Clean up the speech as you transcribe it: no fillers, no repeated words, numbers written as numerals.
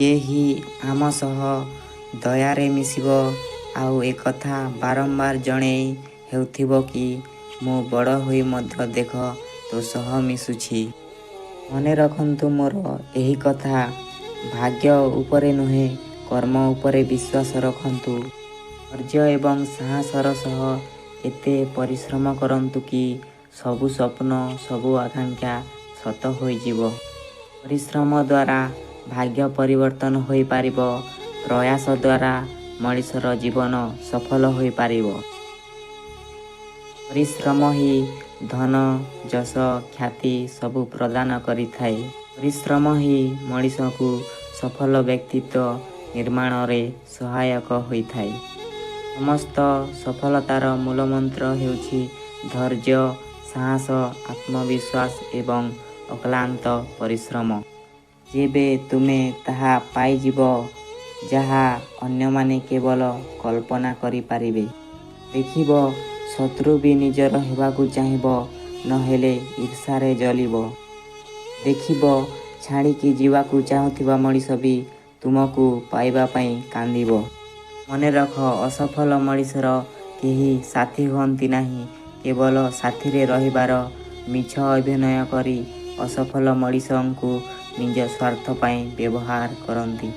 କେହି ଆମ ସହ ଦୟାରେ ମିଶିବ ଆଉ ଏକଥା ବାରମ୍ବାର ଜଣେଇ ହେଉଥିବ କି ମୁଁ ବଡ଼ ହୋଇ ମଧ୍ୟ ଦେଖ ତୋ ସହ ମିଶୁଛି। ମନେ ରଖନ୍ତୁ ମୋର ଏହି କଥା, ଭାଗ୍ୟ ଉପରେ ନୁହେଁ କର୍ମ ଉପରେ ବିଶ୍ୱାସ ରଖନ୍ତୁ। ଧୈର୍ଯ୍ୟ ଏବଂ ସାହସର ସହ ଏତେ ପରିଶ୍ରମ କରନ୍ତୁ କି ସବୁ ସ୍ୱପ୍ନ, ସବୁ ଆକାଂକ୍ଷା ସତ ହୋଇଯିବ। ପରିଶ୍ରମ ଦ୍ୱାରା ଭାଗ୍ୟ ପରିବର୍ତ୍ତନ ହୋଇପାରିବ। ପ୍ରୟାସ ଦ୍ୱାରା ମଣିଷର ଜୀବନ ସଫଳ ହୋଇପାରିବ। ପରିଶ୍ରମ ହିଁ ଧନ, ଯଶ, ଖ୍ୟାତି ସବୁ ପ୍ରଦାନ କରିଥାଏ। ପରିଶ୍ରମ ହିଁ ମଣିଷକୁ ସଫଳ ବ୍ୟକ୍ତିତ୍ୱ ନିର୍ମାଣରେ ସହାୟକ ହୋଇଥାଏ। ସମସ୍ତ ସଫଳତାର ମୂଳମନ୍ତ୍ର ହେଉଛି ଧୈର୍ଯ୍ୟ, ସାହସ, ଆତ୍ମବିଶ୍ୱାସ ଏବଂ ଅକ୍ଳାନ୍ତ ପରିଶ୍ରମ। ଯେବେ ତୁମେ ତାହା ପାଇଯିବ ଯାହା ଅନ୍ୟମାନେ କେବଳ କଳ୍ପନା କରିପାରିବେ, ଦେଖିବ ଶତ୍ରୁ ବି ନିଜର ହେବାକୁ ଚାହିଁବ, ନହେଲେ ଈର୍ଷାରେ ଜଳିବ। ଦେଖିବ ଛାଡ଼ିକି ଯିବାକୁ ଚାହୁଁଥିବା ମଣିଷ ବି ତୁମକୁ ପାଇବା ପାଇଁ କାନ୍ଦିବ। ମନେରଖ, ଅସଫଳ ମଣିଷର କେହି ସାଥୀ ହୁଅନ୍ତି ନାହିଁ। କେବଳ ସାଥିରେ ରହିବାର ମିଛ ଅଭିନୟ କରି ଅସଫଳ ମଣିଷଙ୍କୁ ନିଜ ସ୍ୱାର୍ଥ ପାଇଁ ବ୍ୟବହାର କରନ୍ତି।